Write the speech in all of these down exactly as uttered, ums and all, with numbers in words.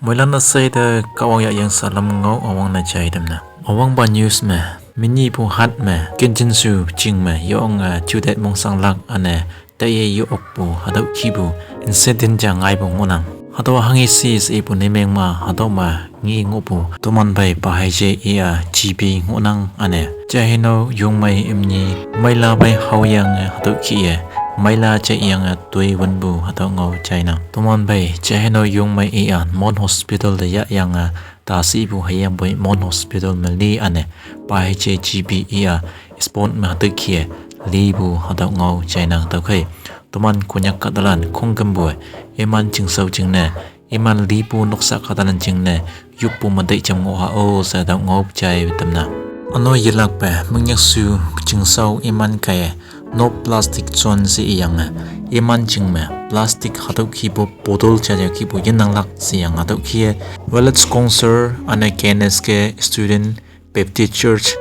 Moilan asai de Kahwang ya yang salam ngau awang na jai dem na. Awang ba news me, mini pu hat me, kinjin su jing me, yong a judet mong sang lak ane, ta ye yo ok pu, hadau ki pu, incident ja ngai pu ngunang. Hadau hangi si si pu ne meng ma, hadau ma ngi ngu pu, tuman bai pa hai je i a G B ngunang ane. Jahino yung mai imni, maila bai hau yang e, hadau ki e, maila ja yang e, tui wan pu, hadau ngau jainang. Tuman bai, jahino yung mai i a, Mon Hospital de ya yang e, ta si pu hai yang boi Mon Hospital me li ane, pa hai je G B i a, sport me hadau ki e, li pu, hadau ngau jainang tau kai. Tuman Konyak kadalan, khong kem boi, iman jing sau jing ne, iman li pu noksa kadalan jing ne, yup pu madai jam ngo ha o, sa dau ngau jai tem na. Ano yelak pe, mengnyak su jing sau iman kai, no plastic zone si i yang e. Iman jing me, plastic hadau ki pu, bottle ja ja ki pu, yen nang lak si yang hadau ki e. Village Council, ane K N S K, student, Baptist Church,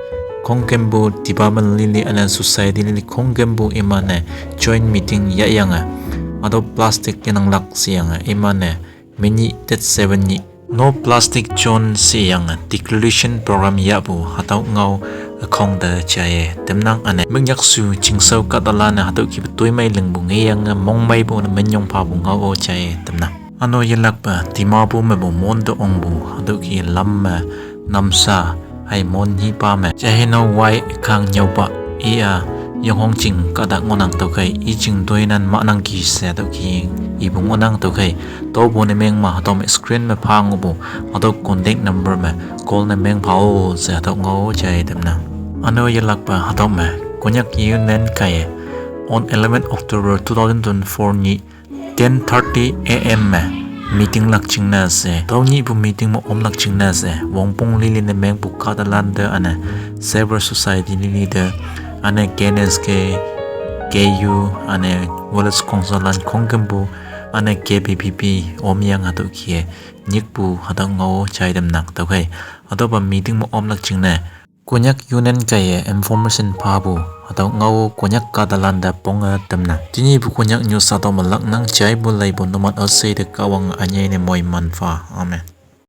khong kem pu, department lili, ane society lili, khong kem pu iman e, joint meeting ya yang e. Hadau plastic yen nang lak si yang e, iman e, mini tet seven ni. No plastic zone si yang e, declaration program ya pu, hadau ngau, khong de jai e, tem nang ane. Mengnyak su jing sau kadalan e, hadau ki pu tui mai ling pu nge yang e, mong mai pu ne menyong pa pu ngau o jai e, tem nang. Ano yelak pa, Dimapur me pu Mon de ong pu, hadau ki lam me, namsa, hai Mon hi pa me. Jahino wai kang nyau pa, i a, yong hong jing kada ngunang tau kai, i jing doi nan ma nang ki se hadau ki, i pu ngunang tau kai. Tau pu ne meng ma, hadau me screen me pa ngu pu, hadau contact number me, call ne meng pa o se hadau ngau jai tem na. Ano yelak pa, hadau me, Konyak Union kai e, on eleven October two thousand twenty-four ni, ten thirty A M me, meeting lak jing na se. Tau ni pu meeting mo om lak jing na se. Wongpong lili ne meng pu kadalan de ane, civil society lili de, ane K N S K, K U, ane Village Council lan khong kem pu, ane K B P P, om yang hadau ki e, nyik pu hadau ngau jai dem nang tau kai. Hadau pa meeting mo om lak jing ne. Konyak Union kai e, information pa pu, hadau ngau Konyak kadalan da pong e tem nang. Tini pu Konyak news hadau ma lak nang jai pu lai pu numan asai de Kahwang anyai ne moi man fa. Amen.